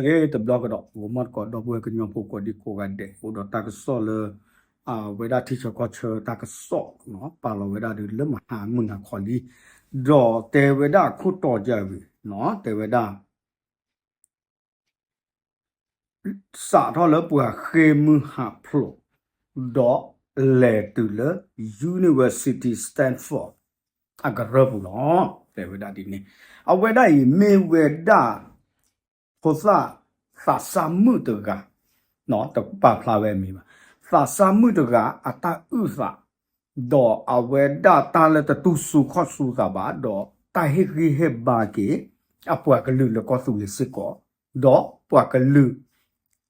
ကဲဂ့ၤတဘျီကဒီး ဂီၤမီၢ်တကိး ဒီပုၢ်ဝဲၢ်ကညီဖိကိးဒံကိးဂၤဒဲး အိၣ်ဒီးတၢ်ကစီၣ်လၢ အဝဲဒၣ်ထံဆၢကီၢ်ဆၢတၢ်ကစီၣ်နီၤ ပာ်လီၤဝဲဒၣ်ဒုးလၢမဟါမုၢ်နၤခီလံ ဒီးတဲဝဲဒၣ်အခိၣ်တီယၤဝံၤနီၤ တဲဝဲဒၣ် စးထီၣ်လၢပှၤဃ့ၢ်မုၢ်ဟးဖျိး ဒီးလဲၤတုၤလၢ University Stanford အကရၢၢ်ပူၤလီၤ. တဲဝဲဒၣ်ဒ်န့ၣ် အဝဲဒၣ်အံၤမ့ၢ်ဝဲဒၣ် ဖိသၣ်သးစၢ်မုၣ်တဂၤ တပာ်ဖျါဝဲအမံၤဘၣ် သးစၢ်မုၣ်တဂၤအတၢ်အုၣ်သး ဒီးအဝဲဒၣ်တၢ်လၢတတူၢ်ဆူၣ်ခီၣ်ဆူၣ်သးဘၣ် ဒီးတၢ်ဟ့ၣ်ဂံၢ်ဟ့ၣ်ဘါက့ၤ အပှၤကလုာ်လၢကီၢ်သူလ့ၤစ့ၢ်ကီး ဒီးပှၤကလုာ်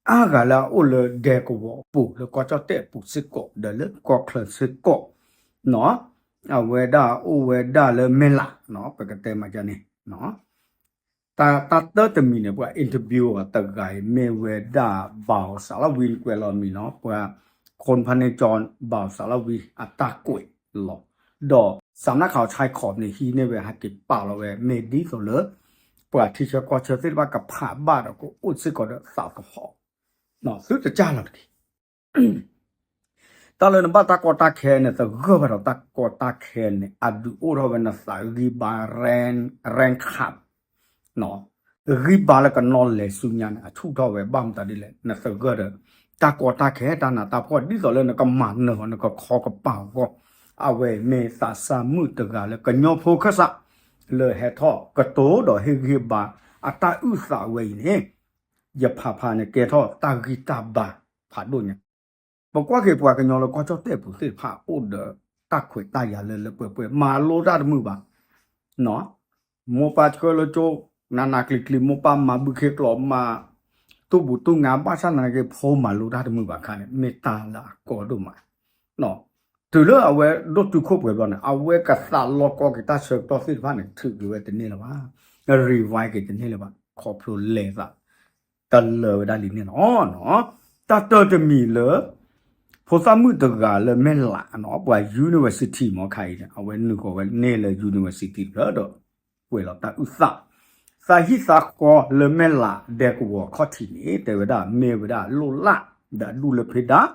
အါဂၤလၢအအိၣ်လၢဒဲကဝီၤအပူၤ လၢကီၢ်ကၠီၣ်တဲၣ်အပူၤစ့ၢ်ကီး ဒီးလၢကီၢ်ချၢစ့ၢ်ကီး အဝဲဒၣ်အိၣ်ဝဲဒၣ်လၢမဲၢ်လး ပကတဲမးန့ၣ် တၢ်တၢတမံၤန့ၣ် ပှၤ interview အီၤတဂၤအံၤ မ့ၢ်ဝဲဒၣ် ဘၣ်အီၤစးလီဝံ ကွဲးလီၤမံၤနီၤ ပှၤ ခိၣ်ဖးန့ၣ်ကၠီ ဘၣ်အီၤစးလီဝံ အတၢ်ကွဲးလီၤ ဒီး စးနါခီၣ်ဆါခီၣ်န့ၣ် ဟံးန့ၢ်ဝဲဟဲက့ၤပာ်လီၤဝဲ မ့ၢ်ဒ်သိးလၢ ပှၤထံဆၢကီၢ်ဆၢသ့ၣ်တဖၣ်ကဖးဘၣ်ဒီးကအိၣ်စ့ၢ်ကီးဒီးသးသဟီၣ် သုတကၢ်လီၤတက့ၢ် တၢ်လၢနဘၣ်တၢ်ကီတၢ်ခဲန့ၣ် သဂၢၢ်ဘၣ်ဒီးတၢ်ကီတၢ်ခဲန့ၣ် အဒုးအိၣ်ထီၣ်ဝဲနသးဂံၢ်ဘါ ရၣ်ခး ဂံၢ်ဘါလၢကနီၣ်လဲၤဆူညါန့ၣ် အဆူၣ်ထီၣ်ဝဲဘၣ်မတၤဒ်လဲၣ် နသဂၢၢ်ဒီး တၢ်ကီတၢ်ခဲတၢ်နးတၢ်ဖှီၣ် ဒ်သိးလၢနကမၤနၢၤအီၤ နကခီကပၤအဂီၢ် အဝဲမ့ၢ်သးစၢ်မုၣ်တဂၤလၢကညီဖိခၢၣ်စး လၢဟဲထီၣ်ကတိၤဒီးဟ့ၣ်ဂံၢ်ဟ့ၣ်ဘါ အတၢ်အုၣ်သးဝဲအံၤန့ၣ် ယဖးဖးန့ၣ် ကဲထီၣ်တၢ်ဂံၢ်တၢ်ဘါဖးဒိၣ်ညါ ပကွၢ်က့ၤပှၤကညီလၢကီၢ်ကၠီၣ်တဲၣ်ပူၤသ့ၣ်တဖၣ်အိၣ်ဒီးတၢ်ခွဲးတၢ်ယာ်လၢလၢပှဲၤပှဲၤ မၤလိတၢ်တမုာ်ဘၣ် မိၢ်ပၢ်ဆှၢလၢကၠိ နးနးကျံၤကျံၤ မိၢ်ပၢ်မၤဘုခ့ကျိာ်မၤ တူၢ်ဘူးတူၢ်ငါ ဘၣ်ဆၣ်သနာ်က့ ဖိမၤလိတၢ်တမုာ်ဘၣ်အခါန့ၣ် မ့ၢ်တၢ်လၢအကီဒိၣ်မး တုၤလၢအဝဲဒိၣ်တုာ်ခိၣ်ပှဲၤဘျီန့ၣ် အဝဲကသးလီကီက့ၤတၢ်ဆၢကတီၢ်သ့ၣ်တဖၣ်န့ၣ် ထုးက့ၤဝဲတန့ၢ်လၢၤဘၣ်, revive က့ၤတန့ၢ်လၢၤဘၣ် ခီဖျိလဲၤသး တလၢာ်ဝဲဒၣ်လံန့ၣ်လီၤ. တၢ်တၢတမံၤလၢ ဖိသၣ်မုၣ်တဂၤလၢမဲၢ်လးနီၤ ပှၤ university မ့ၢ်ခါအံၤန့ၣ် အဝဲနုာ်ဃီၤဝဲန့ၢ်လၢ university တဖျၢၣ်ဒီး ကွဲးလီၤတၢ်အုၣ်သး သးဟံၣ်သးဃီလၢမဲၢ်လးဒဲကဝီၤခီၣ်ထံးန့ၣ် တဲဝဲဒၣ်မ့ၢ်ဝဲဒၣ်လိၣ်လၢ်ဒီးဒူၣ်လၢဖံး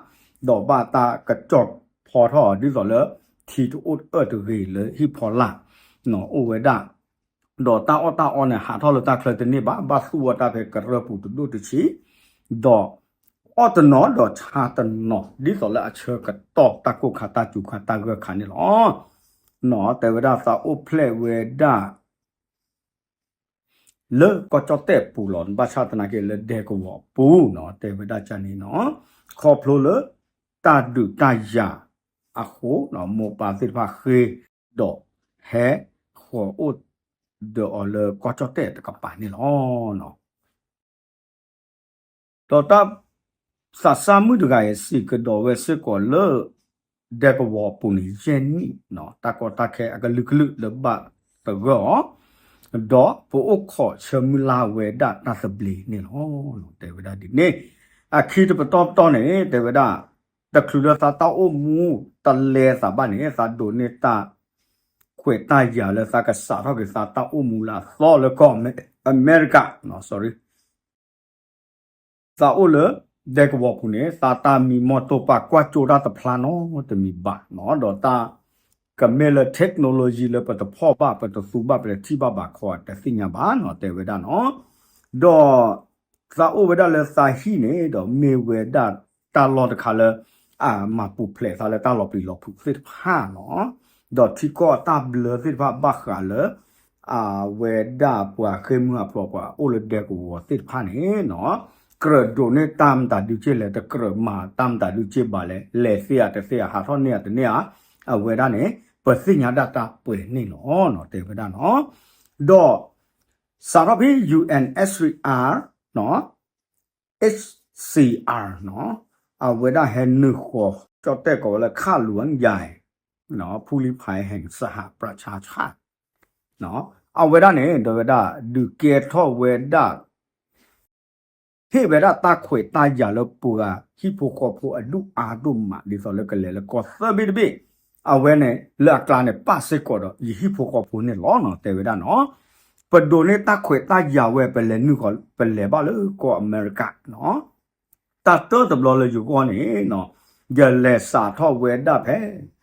ဒါ ဒီးဘၣ်တၢ်ကစီၣ်ဖီထီၣ်အီၤဒ်သိးလၢ ထံတအိၣ်အၢၣ်တဂ့ၤလၢဟံၣ်ဖီလာ် အိၣ်ဝဲဒၣ် ဒီးတၢ်အီၣ်တၢ်အီန့ၣ် ဟးထီၣ်လၢတၢ်ချၢတန့ၢ်ဘၣ်, ဘၣ်သူၣ်အီၣ်တၢ်ဖဲကရၢၢ်ပူၤတဒိၣ်တဆံး, ဒီးအီၣ်တနီၤဒီးဆါတနီၤ ဒ်သိးလၢအဆၢကတီၢ်တၢ်ကိၢ်ခါတၢ်စူၤခါတၢ်ဂၢၢ်ခါန့ၣ်လီၤ. နီၤ တဲဝဲဒၣ်သးအိၣ်ဖျဲၣ်ဝဲဒၣ် လၢကီၢ်ကၠီၣ်တဲၣ်ပူၤလီၤ. ဘၣ်ဆၣ်သနာ်က့လၢဒဲကဝီၤအပူၤနီၤ တဲဝဲဒၣ်ကန့ၣ်နီၤ ခီဖျိလၢတၢ်ဒုးတၢ်ယၤအဃိ မိၢ်ပၢ်သ့ၣ်တဖၣ်ဃ့ဒီးဟဲဃီၤအိၣ်ဒီးအီၤလၢကီၢ်ကၠီၣ်တဲၣ်တကပၤန့ၣ်လီၤ. ဒီးတၢ် သးစၢ်မုၣ်တဂၤအံၤ စံးကဒီးဝဲစ့ၢ်ကီးလၢ ဒဲကဝီၤအပူၤန့ၣ် ယဲၢ်နံၣ် တၢ်ကီတၢ်ခဲအကလုာ်ကလုာ်လၢဘၣ်သဂၢၢ်အီၤ, ဒီးပအိၣ်ခိးဆၢမုၢ်လၢ်ဝဲဒၣ်တၢ်သဘျ့န့ၣ်လီၤ. တဲဝဲဒၣ်ဒ်န့ၣ် အခံတပတီၢ်ပတီၢ်န့ၣ် တဲဝဲဒၣ် တချုးလၢသးတၢ်အိၣ်မူတလဲသးဘၣ်န့ၣ် သးဒိးန့ၢ်တၢ်ခွဲးတၢ်ယာ်လၢသးကစးထီၣ်က့ၤသးတၢ်အိၣ်မူလၢအသီလၢကီၢ်အမဲရကၤ sorry သးအိၣ်လၢ ဒဲကဝီၤပူၤန့ၣ် သးတၢ်မံမီၢ်တိၢ်ပာ်ကွၢ်ကၠိတၢ်တဖျါနီတမံၤဘၣ်နီၤ, ဒီးတၢ်ကမ့ၢ်လၢ technology လၢပတဖီၣ်ဘၣ် ပတသူဘၣ် ပတထံၣ်ဘၣ်ဘၣ်ခီ တသ့ၣ်ညါဘၣ်နီၤ တဲဝဲဒၣ်နီၤ, ဒီး သးအိၣ်ဝဲဒၣ်လၢသးဟံၣ်န့ၣ် ဒီးမ့ၢ်ဝဲဒၣ်တၢ်လီၢ်တခါလၢ အမၤပူၤဖျဲးသးလၢတၢ်လီၤပျံၤလီၤဖုးသ့ၣ်တဖၣ်နီၤ, ဒီးထံကီၢ်အတၢ်ဘျၢသ့ၣ်တဖၣ်ဘၣ်ဃးလၢ အဝဲဒၣ်ပှၤဃ့ၢ်မုၢ်ဟးဖျိးပှၤအိၣ်လၢဒဲကဝီၤသ့ၣ်တဖၣ်န့ၣ်နီၤ, ကြၢးဒိးန့ၢ်တၢ်မတၤဒုးက့ၢ်လဲၣ်, တကြၢးမၤတၢ်မတၤဒုးက့ၢ်ဘၣ်လဲၣ်, လဲၤသ့ဧါတသ့ဧါ, ဟးထီၣ်န့ၢ်ဧါတန့ၢ်ဧါ, အဝဲဒၣ်န့ၣ် ပသ့ၣ်ညါဒၣ်တၢ်ပှဲၤန့ၣ်လီၤနီၤ, တဲဝဲဒၣ်နီၤ, ဒီး စးထီၣ်ဖဲ ယူၣ်အဲၣ်အဲၣ်စရံးအါ နီၤ HCR နီၤ, အဝဲဒၣ်ဟဲနုာ်ဃီၤ ကၠီၣ်တဲၣ်ကိးဝဲလၢ ခၣ်လူၤယၤ ဖူလံဖဲဟဲ စဟးပြဆါဆၣ် အဝဲဒၣ်န့ၣ် ဒီးဝဲဒၣ် ဒုးကဲထီၣ်ဝဲဒၣ် ဟ့ၣ်ဝဲဒၣ်တၢ်ခွဲးတၢ်ယာ်လၢပှၤဟံၣ်ဖိဃီဖိအဒူၣ်အါဒိၣ်မး ဒ်သိးလၢကလဲၤလၢကီၢ်သၢဘ့ၣ်တဘ့ၣ်, အဝဲန့ၣ် လၢအကျါန့ၣ် ပာ်စ့ၢ်ကီးဒီး ယဟံၣ်ဖိဃီဖိန့ၣ်လီၤနီၤ တဲဝဲဒၣ်နီၤ, ပဒိးန့ၢ်တၢ်ခွဲးတၢ်ယာ်ဝဲ ပလဲၤနုာ်ဃီၤ ပလဲၤဘၣ်လၢကီၢ်အမဲရကၤနီၤ. တၢ်တၢတဘျီလၢယဂီၢ်န့ၣ်နီၤ, ယလဲၤစးထီၣ်ဝဲဒၣ်ဖဲ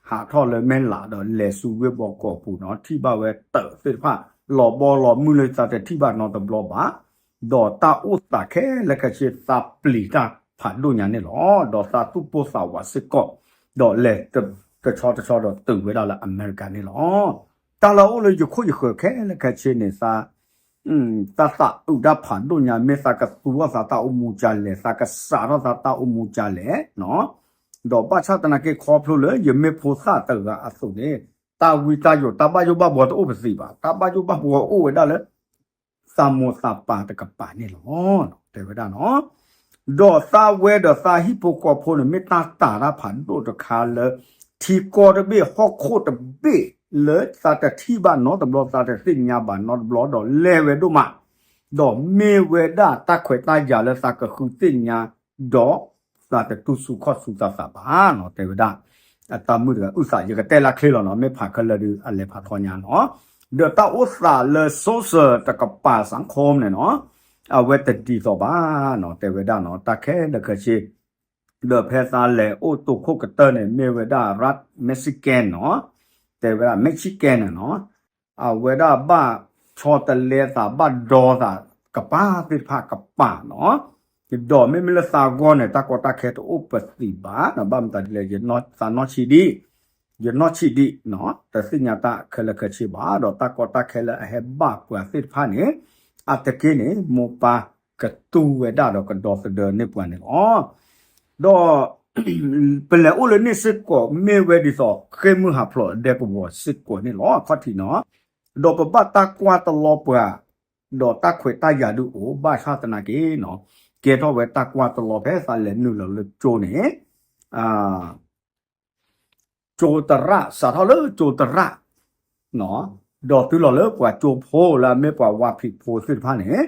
ဟးထီၣ်လၢမဲၢ်လးဒီး လဲၤဆူဝ့ၢ်ဘီကီးပူၤနီၤ, ထံၣ်ဘၣ်ဝဲတၢးသ့ၣ်တဖၣ် လီၤဘီလီၤမုၢ်လၢသးတထံၣ်ဘၣ်နီတဘျီဘၣ်, ဒီးတၢ်အိၣ်သးခဲလၢာ်ခဲဆ့ သးပျံၤတၢ်ဖးဒိၣ်ညါန့ၣ်လီၤ. ဒီးသးသူၣ်ပိၢ်သးဝးစ့ၢ်ကီး, ဒီးလဲၤတဆီတဆီဒီးတုၤဝဲဒၣ်လၢအမဲရကၤန့ၣ်လီၤ. တၢ်လၢအအိၣ်လၢယခိၣ်ယဃၢၤခဲလၢာ်ခဲဆ့န့ၣ် သး သးသးအုးတၢ်ဖးဒိၣ်ညါ မ့ၢ်သးကသူထီၣ်သးတၢ်အိၣ်မူကလဲၣ်, သးကစးထီၣ်သးတၢ်အိၣ်မူကလဲၣ်နီၤ. ဒီးဘၣ်ဆၣ်သနာ်က့ခီဖျိလၢယမ့ၢ်ဖိသၣ်တဂၤအသိးန့ၣ်, တၢ်ဝံတၢ်ယိး တၢ်ဘၣ်ယိၣ်ဘၣ်ဘှီတအိၣ်ပသံးဘၣ်, တၢ်ဘၣ်ယိၣ်ဘၣ်ဘှီအိၣ်ဝဲဒၣ်လၢ သးမိၢ်သးပၢ်တကပၤန့ၣ်လီၤ. တဲဝဲဒၣ်နီၤ, ဒီးသးဝဲဒီးသးဟံၣ်ဖိဃီဖိန့ၣ် မ့ၢ်တၢ်တာ်တၢ်ဖးဒိၣ်တခါလၢ ထံကီၢ်တဘ့ၣ် ဟီၣ်ခိၣ်တဘ့ၣ်လၢသးတထံၣ်ဘၣ်နီတဘျီ သးတသ့ၣ်ညါဘၣ်နီတဘျီဒီးလဲၤဝဲဒိၣ်မး, ဒီးမ့ၢ်ဝဲဒၣ်တၢ်ခွဲးတၢ်ယာ်လၢသးကဃုသ့ၣ်ညါ ဒီးသးတတူၢ်ဆူၣ်ခီၣ်ဆူၣ်သးသးဘၣ်နီၤ. တဲဝဲဒၣ် အတၢ်မုၣ်တဂၤအုၣ်သး ယကတဲလၢချ့လီၤနီၤ, မ့ၢ်ဖးခဲလၢာ်ဒီးအလဲၤဖးထီညါနီၤ. ဒီးတၢ်အိၣ်သးလၢ social တကပၤ စးခိန့ၣ်နီၤ, အဝဲတဒ်သိးဘၣ်နီၤ. တဲဝဲဒၣ်နီၤ, တၢ်ခဲလၢာ်ခဲဆ့ ဒီးဖဲသးလဲၤအိၣ်တိခိၣ်ကတၢၢ်န့ၣ် မ့ၢ်ဝဲဒၣ် ရၢး Michigan နီၤ, တဲဝဲဒၣ် Michigan န့ၣ်နီၤ, အဝဲဒၣ်ဘၣ်ဆီတလဲသး ဘၣ်ဒီသးကပၤသ့ၣ်တဖၣ်ကပၤနီၤ. ဒီးမ့မ့ၢ်လၢသးဂီၢ်န့ၣ် တၢ်ကီတၢ်ခဲတအိၣ်ပသံးဘၣ်နီၤ, ဘၣ်မတၤဒ်လဲၣ် သးနီၢ်ဆံးဒံး, ယနီၢ်ဆံးဒံးနီၤ, တသ့ၣ်ညါတၢ်ခဲလၢာ်ခဲဆ့ဘၣ်, ဒီးတၢ်ကီတၢ်ခဲလၢအဟဲဘၣ်ပှၤသ့ၣ်တဖၣ်န့ၣ် အတက့ၢ်န့ၣ် မိၢ်ပၢ်ကတူၢ်ဝဲဒၣ်ဒီးကဒီသဒၢန့ၢ်ပှၤန့ၣ်လီၤ. ဒီး ပလဲၤအိၣ်လၢန့ၣ်စ့ၢ်ကီး မ့ၢ်ဝဲဒ်သိး ဃ့ၢ်မုၢ်ဟးဖျိးဒဲကဝီၤစ့ၢ်ကီးန့ၣ်လီၤ. အခီၣ်ထံးနီၤ, ဒီးပဘၣ်တၢ်ကွၢ်တလီၤပှၤ, ဒီးတၢ်ခွဲးတၢ်ယာ်ဒုးအိၣ် ဘၣ်ဆၣ်သနာ်က့နီၤ, ကဲထီၣ်ဝဲတၢ်ကွၢ်တလီၤဖဲသးလဲၤနုာ်လီၤလၢကၠိန့ၣ် ကၠိသရၣ် စးထီၣ်လၢကၠိသရၣ် ဒီးတုၤလီၤလၢပှၤကၠိဖိလၢအမ့ၢ်ပှၤဝါဖံးဖိသ့ၣ်တဖၣ်န့ၣ်,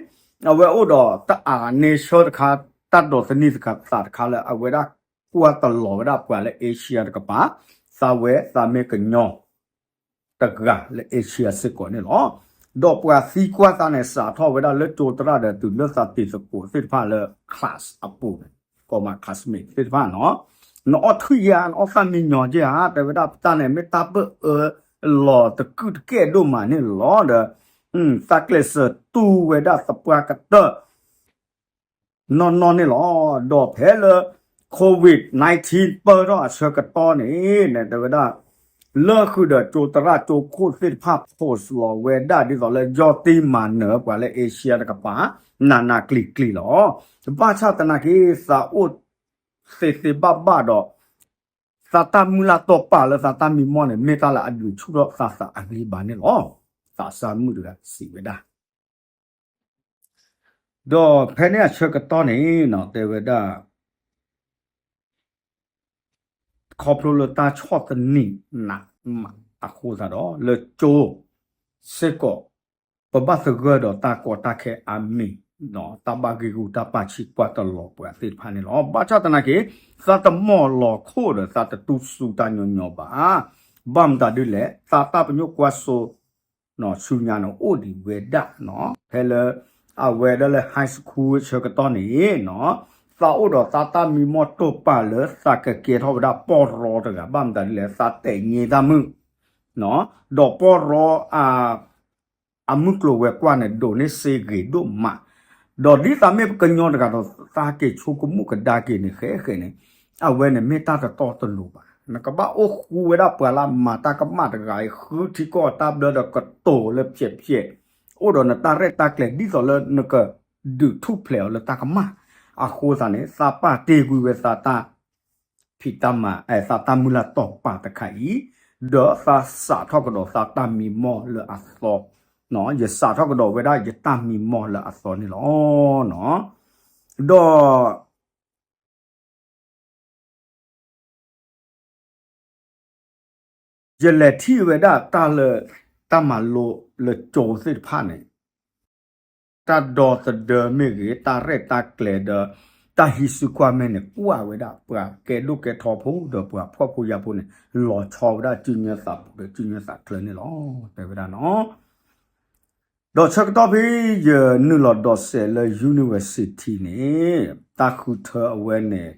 အဝဲအိၣ်ဒီးတၢ်အနၢ်ဆၢတခါ, တၢ်ဒိးသန့ၤသးတခါလၢအဝဲဒၣ်ကွၢ်တလီၤဝဲဒၣ်ပှၤလၢ Asia တကပၤ, သးဝဲသးမ့ၢ်ကညီ တဂၤလၢ Asia စ့ၢ်ကီးန့ၣ်လီၤ. ဒီးပှၤသံကွၢ်သးန့ၣ် စးထီၣ်ဝဲဒၣ်လၢကၠိသရၣ်ဒီးတုၤလၢသးတံၤသကိးသ့ၣ်တဖၣ်လၢ class အပူၤန့ၣ်, ကိးမး classmate သ့ၣ်တဖၣ်နီၤ, နအီၣ်ထွံၣ်ယါ နအီၣ်သၣ်မံညီၤယဲၢ်ဧါ, တဲဝဲဒၣ်ပတၢ်န့ၣ် မ့ၢ်တၢ်ပၢၢ်အၢလီၤတကုၢ်တကဲၣ်ဒိၣ်မးန့ၣ်လီၤ. ဒီး သးကျဲးစၢးတူၢ်ဝဲဒၣ်သပှၢ်ကတၢၢ် နီၢ်နီၢ်န့ၣ်လီၤ. ဒီးဖဲလၢ COVID nineteen ပၢၢ်ထီၣ်အဆၢကတီၢ်န့ၣ် တဲဝဲဒၣ် လၢဃုာ်ဒီးကၠိသရၣ်ကၠိခိၣ်သ့ၣ်တဖၣ် post လီၤဝဲဒၣ်ဒ်သိးလၢ ယီၢ်တံၢ်မၤနၢၤပှၤလၢ Asia တကပၤ နးနးကျံၤကျံၤလီၤ. ဘၣ်ဆၣ်သနာ်က့ သးအိၣ်သ့သ့ဘၣ်ဘၣ်ဒီး သးတၢ်မုၢ်လၢ်တီၢ်ပာ်လၢသးတၢ်မံမီၢ်န့ၣ် မ့ၢ်တၢ်လၢအဒုးဆူၣ်ထီၣ်သးသးအဂ့ၤဘၣ်န့ၣ်လီၤ. သးစၢ်မုၣ်တဂၤစံးဝဲဒၣ် ဒီးဖဲန့ၣ်အဆၢကတီၢ်န့ၣ်နီၤ တဲဝဲဒၣ် ခီဖျိလၢတၢ်ဆီၣ်သနံးနးမးအဃိသတးဒီး လၢကၠိစ့ၢ်ကီး ပဘၣ်သဂၢၢ်ဒီးတၢ်ကီတၢ်ခဲအါမံၤ, တၢ်ဘၣ်ဂံာ်ဂူာ်တၢ်ပာ်ဆံးကွၢ်တလီၤပှၤသ့ၣ်တဖၣ်န့ၣ်လီၤ. ဘၣ်ဆၣ်သနာ်က့ သးတမီၢ်လီၤခိၣ်ဒီးသးတတူၢ်စူၤတၢ်ညီညီဘၣ်. ဘၣ်မတၤဒ်လဲၣ် သးတၢ်ပညိၣ်ကွၢ်စိ ဆူညါန့ၣ် အိၣ်ဒံးဝဲဒၣ်နီၤ ဖဲလၢ အဝဲဒၣ်လၢ high school ဆၢကတီၢ်န့ၣ်နီၤ သးအိၣ်ဒီးသးတၢ်မံမီၢ်တိာ်ပာ်လၢသးကကဲထီၣ်ဝဲဒၣ်ပီၢ်ရီတဂၤ ဘၣ်မတၤဒ်လဲၣ် သးတဲာ်ညါတၢ်မုၣ် ဒီးပီၢ်ရီ အမုၢ်ကျိၤဝဲၤကွာ်န့ၣ် ဒိးန့ၢ်စ့ဂ့ၤဒိၣ်မး, ဒီးဒ်သးမ့ၢ်ပကညီတဂၤဒီး သးက့ၤဆိကမိၣ်ကဒါက့ၤန့ၣ် ဃဲဃဲန့ၣ် အဝဲန့ၣ်မ့ၢ်တၢ်တတီတလိၤဘၣ်. နကဘၣ်အိၣ်ဃူဝဲဒၣ်ပှၤလၢမၤတၢ်ကမၣ်တဂၤအံၤ ဃုထံကီၢ်တၢ်ဘျၢဒီးကတိၤလၢဖျဲးဖျဲး, အိၣ်ဒီးနတၢ်ရဲၣ်တၢ်ကျဲၤဒ်သိးလၢနကဒုးထူၣ်ဖျဲးအီၤလၢတၢ်ကမၣ်, အဃိသတးန့ၣ် သးပာ်တ့ၢ်ကွံာ်ဝဲသးတၢ် ဖံးတၢ်မၤ သးတၢ်မုၢ်လၢ်တီာ်ပာ်တခါအံၤ, ဒီးသးစးထီၣ်ကဒီးသးတၢ်မံမီၢ်လၢအသီ, ယစးထီၣ်ကဒီးဝဲဒၣ်ယတၢ်မံမီၢ်လၢအသီန့ၣ်လီၤ. ဒီး ယလဲၤထံၣ်ဝဲဒၣ်တၢ်လၢ တၢ်မၤလိလၢကၠိသ့ၣ်တဖၣ်န့ၣ် တၢ်ဒီသဒၢမ့ၢ်ဂ့ၤ, တၢ်ရဲၣ်တၢ်ကျဲၤဒီး တၢ်ဟံးစုကွၢ်မဲာ်န့ၣ် ကွၢ်ဝဲဒၣ်ပှၤကဲဒိၣ်ကဲထီဖိဒီးပှၤဖှီၣ်ဖိယာ်ဖိန့ၣ် လီၤဆီဝဲဒၣ်စုညါသးပူၤဒီးစုညါသးချၢန့ၣ်လီၤ. တဲဝဲဒၣ်နီၤ ဒီးဆၢကတီၢ်ဖဲယနုာ်လီၤဒိးစဲးလၢ university န့ၣ် တၢ်ဃုထၢအဝဲန့ၣ်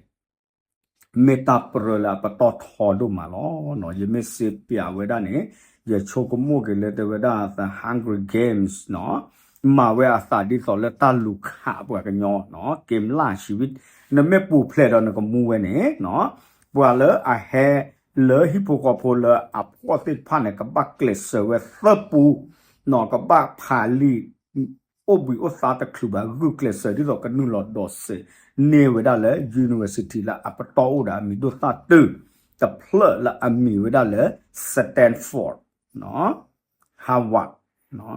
မ့ၢ်တၢ်ပြၢလၢအပတီၢ်ထီဒိၣ်မးလီၤ. ယမ့ၢ်စံးပၠးဝဲဒၣ်န့ၣ် ယဆိကမိၣ်က့ၤလၢတဲဝဲဒၣ် the Hunger Games နီၤ, မၤဝဲအသးဒ်သိးလၢတၢ်လူၤခးပှၤကညီနီၤ, က့ၤမလၢ်ဆံဝံ, နမ့ၢ်ပူၤဖျဲးဒီးနကမူဝဲန့ၣ်နီၤ, ပှၤလၢအဟဲလၢဟံၣ်ဖိဃီဖိလၢအဖှီၣ်သ့ၣ်တဖၣ်န့ၣ် ကဘၣ်ကျဲးစၢးဝဲသၢပူၤနီၤ, ကဘၣ်ဖးလံာ် အိၣ်ဘှံးအိၣ်သါတချုးဘၣ် ဂုာ်ကျဲးစၢးဒ်သိးကနုာ်လီၤဒိးစဲးန့ၢ်ဝဲဒၣ်လၢ university လၢအပတီၢ်အိၣ်ဒီးအမံၤဒိၣ်သၣ်တုၤ တဖျၢၣ်လၢအမံၤဝဲဒၣ်လၢ Stanford နီၤ, Harvard နီၤ,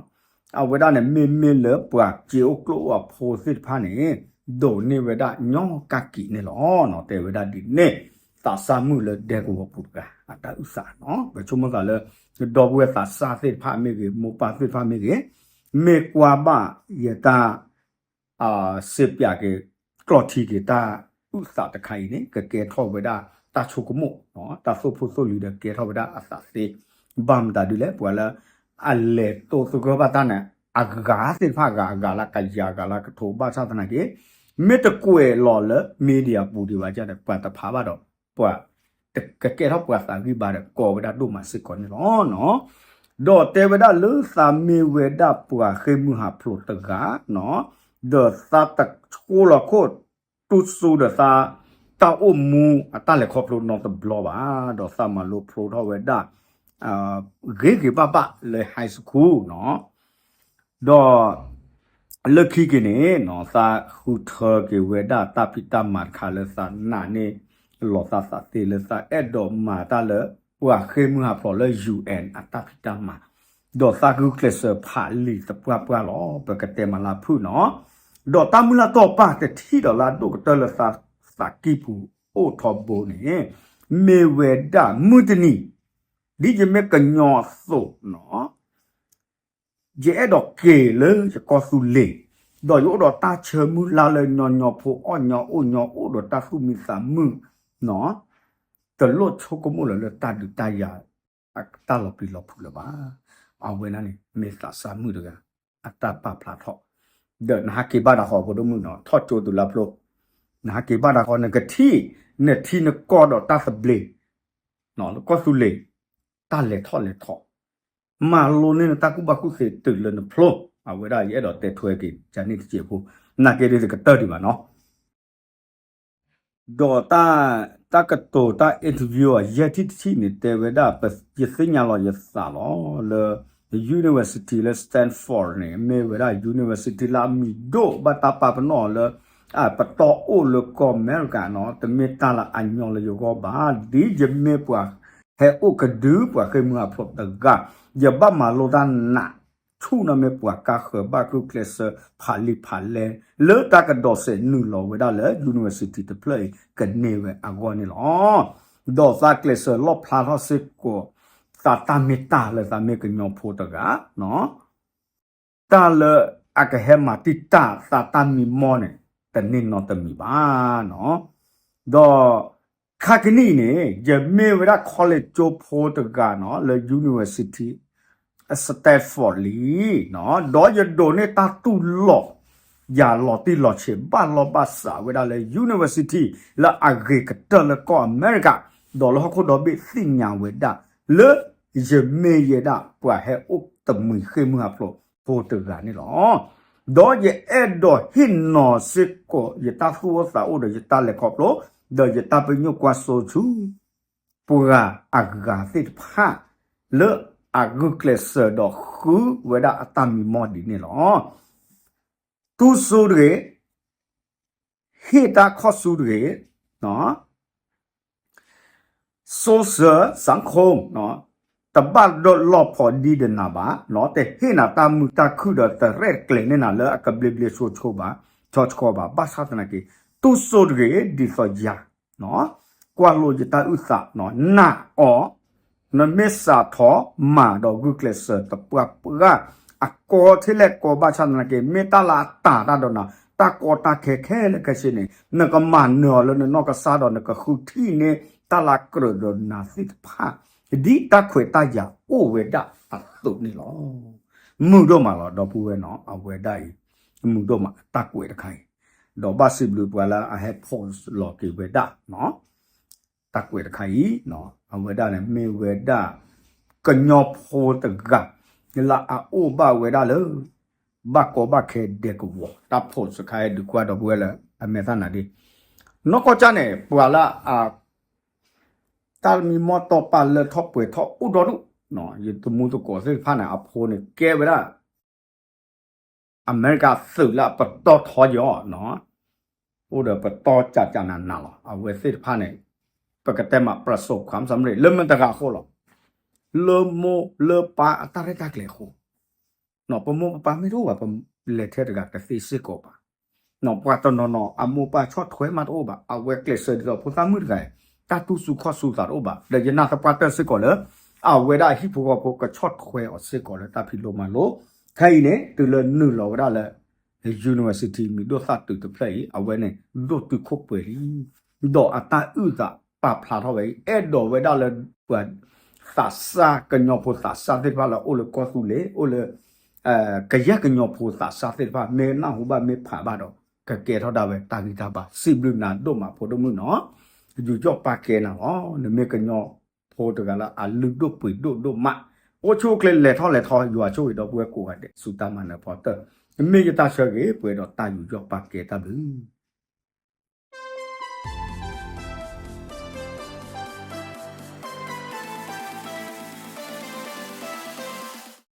အဝဲဒၣ်န့ၣ် မ့မ့ၢ်လၢပှၤစ့အိၣ်ကျိၣ်အိၣ်အဖိသ့ၣ်တဖၣ်န့ၣ် ဒိးန့ၢ်ဝဲဒၣ်ညီကၣ်ကံးန့ၣ်လီၤ. တဲဝဲဒၣ်ဒ်န့ၣ် သးစၢ်မုၣ်လၢဒဲကဝီၤပူၤတဂၤ အတၢ်အုၣ်သးနီၤ, ပဆိကမိၣ်သးလၢ ဒီပုၢ်ဝဲၢ်သးစၢ်သ့ၣ်တဖၣ်မ့ၢ်ဂ့ၤ, မိၢ်ပၢ်သ့ၣ်တဖၣ်မ့ၢ်ဂ့ၤ, မ့ၢ်ကွၢ်ဘၣ်ယတၢ် စံးပၠးက့ၤ ကျီၢ်ထံက့ၤတၢ်အုၣ်သးတခါအံၤန့ၣ် ကကဲထီၣ်ဝဲဒၣ်တၢ်ဆိကမိၣ်, တၢ်သိၣ်ဖိသိၣ်လံၤဒီးကဲထီၣ်ဝဲဒၣ်အသးသ့, ဘၣ်မတၤဒ်လဲၣ် ပှၤလၢ အလဲၤတိသဂၢၢ်ဘၣ်တၢ်န့ၣ် အဂၤသ့ၣ်တဖၣ်အဂၤ အဂၤလၢကယၤ အဂၤလၢကထိး ဘၣ်ဆၣ်သနာ်က့ မ့ၢ်တကွဲးလီၤလၢ media ပူၤဒံးဘၣ်ဒီး ပှၤတဖးဘၣ်ဒီး ပှၤ ကကဲထီၣ်ပှၤသးဂံၢ်ဘါဒီးကိးဝဲဒၣ်ဒိၣ်မးစ့ၢ်ကီးန့ၣ်လီၤ. ဒီးတဲဝဲဒၣ်လၢသးမ့ၢ်ဝဲဒၣ်ပှၤဃ့ၢ်မုၢ်ဟးဖျိးတဂၤနီၤ, ဒီးသးတဆိလီၤခိၣ် တူၢ်စိဒီးသး တၢ်အိၣ်မူအတၢ်လဲၤခီဖျိနီတဘျီဘၣ်, ဒီးသးမၤလိဖျိထီၣ်ဝဲဒၣ် ဂ့ၤဂ့ၤဘၣ်ဘၣ်လၢ high school နီၤ, ဒီး လၢခံက့ၤန့ၣ်နီၤ သးဃုထၢက့ၤဝဲဒၣ်တၢ်ဖံးတၢ်မၤတခါလၢသးနာ်န့ၢ်လီၤသးသးသ့လၢသးအဲၣ်ဒိးမၤတၢ်လၢ ပှၤဃ့ၢ်မုၢ်ဟးဖျိးလၢ UN အတၢ်ဖံးတၢ်မၤ, ဒီးသးဂုာ်ကျဲးစၢးဖးလံာ်သပှၢ်ပှၢ်လီၤ ပကတဲမၤလၢဖုၣ်နီၤ, ဒီးတၢ်မုၢ်လၢ်တီၢ်ပၢ်တထံၣ်ဒီးလၢအဒိၣ်ကတၢၢ်လၢသးသးကံၢ်ပူၤအိၣ်ထီဘိန့ၣ် မ့ၢ်ဝဲဒၣ်မုၢ်တနံၤ ဒ်ယမ့ၢ်ကညီအသိးနီၤ ယအဲၣ်ဒိးက့ၤလၢယကီၢ်သူလ့ၤ, ဒီးယအိၣ်ဒီးတၢ်ဆၢမုၢ်လၢ်လၢညီညီဖိ အီၣ်ညီအိၣ်ညီ အိၣ်ဒီးတၢ်သူၣ်မံသးမုာ်နီၤ, တလိၣ်ဆိကမိၣ်လၢၤလၢတၢ်ဒုးတၢ်ယၤ တၢ်လီၤပျံၤလီၤဖုးလၢၤဘၣ်. အဝဲဒၣ်န့ၣ် မ့ၢ်သးစၢ်မုၣ်တဂၤ အတၢ်ပာ်ဖျါထီၣ်, ဒီးနဟးက့ၤဘၣ်တၢ်ဃီ ဖိဒိၣ်မုၣ်နီၤ ထီၣ်ကၠိတုၤလၢဖျိ, နဟးက့ၤဘၣ်တၢ်ဃီ နကထံၣ် နထံနကီၢ်ဒီးတၢ်သဘျ့ လၢကီၢ်သူလ့ၤ တၢ်လဲၤထီၣ်လဲၤထီ, မၤလိန့ၢ်နတၢ်ကူၣ်ဘၣ်ကူၣ်သ့တုၤလၢနဖျိ, အဝဲဒၣ်ယအဲၣ်ဒိးတဲထွဲက့ၤ ကန့ၣ်တစဲးဖိ, နာ်က့ဒ်တကတၢၢ်ဒံးဘၣ်နီၤ. ဒီးတၢ်ကတိၤတၢ် interview အယဲၢ်ထံၣ်တထံၣ်န့ၣ် တဲဝဲဒၣ် ယသ့ၣ်ညါလီၤယသးလီၤ လၢ university လၢ Stanford န့ၣ် မ့ၢ်ဝဲဒၣ် university လၢအမံၤဒိၣ် ဘၣ်တၢ်ပာ်ပနီၣ်အီၤလၢ အပတီၢ်အိၣ်လၢကီၢ်အမဲရကၤနီၤ, တမ့ၢ်တၢ်လၢအညီလၢယဂီၢ်ဘၣ်, ဒ်ယမ့ၢ်ပှၤဟဲအိၣ်ကဒု ပှၤဃ့ၢ်မုၢ်ဟးဖျိးတဂၤ, ယဘၣ်မၤလိတၢ်နး ဆူၣ်နီၤ မ့ၢ်ပှၤကါဃၢၤဘၣ်ဂုာ်ကျဲးစၢးဖးလံာ်ဖးလဲ လၢတၢ်ကဒိးစဲးနုာ်လီၤဝဲဒၣ်လၢ university တဖျၢၣ်အံၤ ကန့ၢ်ဝဲအဂီၢ်န့ၣ်လီၤ. ဒီးသးကျဲးစၢးလီၣ်ဖျါထီၣ်စ့ၢ်ကီး သးတၢ်မ့ၢ်တၢ်လၢသးမ့ၢ်ကညီဖိတဂၤ တၢ်လၢအကဟဲမၤတံာ်တာ်သးတၢ်မံမီၢ်န့ၣ် တန့ၢ်နီတမံၤဘၣ်နီၤ. ဒီးခါကနံၣ်အံၤန့ၣ် ယမ့ၢ်ဝဲဒၣ် college ကၠိဖိတဂၤနီၤ လၢ university Stanford လံနီၤ, ဒီးယဒိးန့ၢ်တၢ်တူၢ်လိာ် ယၤလီၤတံၢ်လီၤဆဲး ဘၣ်လီၢ်ဘၣ်စးဝဲဒၣ်လၢ university လၢအဂ့ၤကတၢၢ်လၢကီၢ်အမဲရကၤ, ဒီးလၢဟီၣ်ခိၣ်ဒီဘ့ၣ်သ့ၣ်ညါဝဲဒၣ် လၢယမ့ၢ်ယဲဒၣ် ပှၤဟဲအိၣ်တမှံၤဃ့ၢ်မုၢ်ဟးဖျိးဖိတဂၤန့ၣ်လီၤ. ဒီးယအဲၣ်ဒိးဟ့ၣ်နီၤစ့ၢ်ကီး ယတၢ်သူၣ်အိၣ်သးအိၣ်ဒီးယတၢ်လဲၤခီဖျိ ဒီးယတၢ်ပညိၣ်ကွၢ်စိဆူ ပှၤအဂၤသ့ၣ်တဖၣ် လၢအဂုာ်ကျဲးစၢးဒီးဃုဝဲဒၣ်အတၢ်မံမီၢ်ဒ်န့ၣ်လီၤ. တူၢ်စိတဂ့ၤ, ဟ့ၣ်တၢ်ခီၣ်ဆူတဂ့ၤ, စိစၢၤစၣ်ခိၣ်, တဘၣ်ဒိးလီၤဖိးဒံးဒီးနၤဘၣ်, တဟ့ၣ်နၤတၢ်မုာ်တၢ်ခုၣ်ဒီးတရဲၣ်ကျဲၤန့ၢ်နၤလၢအကဘျ့ဘျ့ဆိဆိဘၣ်, ဆိဆိဘၣ်, ဘၣ်ဆၣ်သနာ်က့ တူၢ်စိတဂ့ၤ ဒ်သိးယၤ ကွၢ်လိယတၢ်အုၣ်သး, နာ်အီၤ, နမ့ၢ်စးထီၣ်မၤဒီးဂုာ်ကျဲးစၢးသပှၢ်ပှၢ်, အကီထဲလဲၣ်ကီဘၣ်ဆၣ်သနာ်က့ မ့ၢ်တၢ်လၢအတၤတၢ်ဒီးနၤ, တၢ်ကီတၢ်ခဲခဲလၢာ်ခဲဆ့န့ၣ် နကမၤနၢၤအီၤလၢနနီၢ်ကစၢ်ဒီး နကဃုထံၣ်န့ၢ်တၢ်လၢအကြၢးဒီးနၤသ့ၣ်တဖၣ် ဒ်တၢ်ခွဲးတၢ်ယာ်အိၣ်ဝဲဒၣ်အသိးန့ၣ်လီၤ. မုာ်ဒိၣ်မးလီၤ ဒီပုၢ်ဝဲၢ်နီၤ အဝဲဒၣ်အံၤ မုာ်ဒိၣ်မးတၢ်ကွဲးတခါအံၤ, ဒီးဘၣ်စံးဘျုးပှၤလၢအဟဲ post လီၤက့ၤဝဲဒၣ်နီၤ တၢ်ကွဲးတခါအံၤ, အဝဲဒၣ်န့ၣ်မ့ၢ်ဝဲဒၣ် ကညီဖိတဂၤ လၢအအိၣ်ဘၣ်ဝဲဒၣ်လၢ ဘၣ်ကီဘၣ်ခဲဒဲကဝီၤ တၢ် post တခါအံၤ ဒုးကွၢ်ဒီပုၢ်ဝဲၢ်လၢ အမဲာ်သၣ်နၤဒ့ နီၢ်ကီၢ်ကၢ်န့ၣ် ပှၤလၢအ တၢ်မံမီၢ်တီပာ်လၢထီၣ်ပှဲၤထီၣ်အိၣ်ဒီဒူၣ်, ယတမူသကိးသ့ၣ်တဖၣ်န့ၣ် အဖိန့ၣ်ကဲဝဲဒၣ် အမဲရကၤသုးလၢအပတီၢ်ထီက့ၤအီၤ, အိၣ်ဒီးပတီၢ်ကကနးနးလီၤ. အဝဲသ့ၣ်တဖၣ်န့ၣ် ပကတဲမး ပြစိတ်ความสำเร็จ လၢမတၤတဂၤအဃိလီၤ. လၢမိၢ်လၢပၢ်အတၢ်ရဲၣ်တၢ်ကျဲၤအဃိ ပမိၢ်ပပၢ်မ့ၢ်တအိၣ်ဘၣ် ပလဲၤထဲတဂၤတသ့စ့ၢ်ကီးဘၣ်. ပှၤတနီၤနီၤ အမိၢ်ပၢ်ဆီၣ်ထွဲမးတအိၣ်ဘၣ်. အဝဲကျဲးစၢးဒ်သိးဖိသၣ်မုၣ်တဂၤအံၤ တၢ်တူၢ်ဆူၣ်ခီၣ်ဆူၣ်သးတအိၣ်ဘၣ်. ဒီးယနာ်သပှၢ်တၢၢ်စ့ၢ်ကီးလၢ အဝဲဒၣ်ဟံၣ်ဖိဃီဖိကဆီၣ်ထွဲအီၤစ့ၢ်ကီးလၢတၢ်ဖံးလိမၤလိ ခဲအံၤန့ၣ် တုၤလၢနုာ်လီၤဝဲဒၣ်လၢ university မံၤဒိၣ်သၣ်တုၤတဖျၢၣ်အံၤ အဝဲန့ၣ် ဒိၣ်တုာ်ခိၣ်ပှဲၤလံ ဒီးအတၢ်အုၣ်သးပာ်ဖျါထီၣ်ဝဲအံၤ အဲၣ်ဒိးဝဲဒၣ်လၢပှၤသးစၢ် ကညီဖိသးစၢ်သ့ၣ်တဖၣ်လၢအိၣ်လၢကီၢ်သူလ့ၤ အိၣ်လၢ ကယဲၢ်ကညီဖိသးစၢ်သ့ၣ်တဖၣ် မ့ၢ်နၢ်ဟူဘၣ်မ့ၢ်ဖးဘၣ်ဒီး ကကဲထီၣ်ဒၣ်ဝဲတၢ်ဂံၢ်တၢ်ဘါ စံးဘျုးနၤဒိၣ်မးဖိဒိၣ်မုၣ်နီၤ ယူးယီၣ်ပာ်ကဲနၤလီၤ. နမ့ၢ်ကညီဖိတဂၤလၢအလုၢ်ဒိၣ်ပှ့ၤဒိၣ်ဒိၣ်မး အိၣ်ဆူၣ်အိၣ်ချ့လဲၤထီၣ်လဲၤထီ ယွၤဆိၣ်ဂ့ၤဒီပုၢ်ဝဲၢ်ကိးဂၤဒဲး ဆူတၢ်မၤနၢၤဖီတၢၢ် မ့ၢ်ယတၢ်ဆၢဂ့ၤ ပှဲၤဒီးတၢ်ယူးယီၣ်ပာ်ကဲတၢ်ဘျုး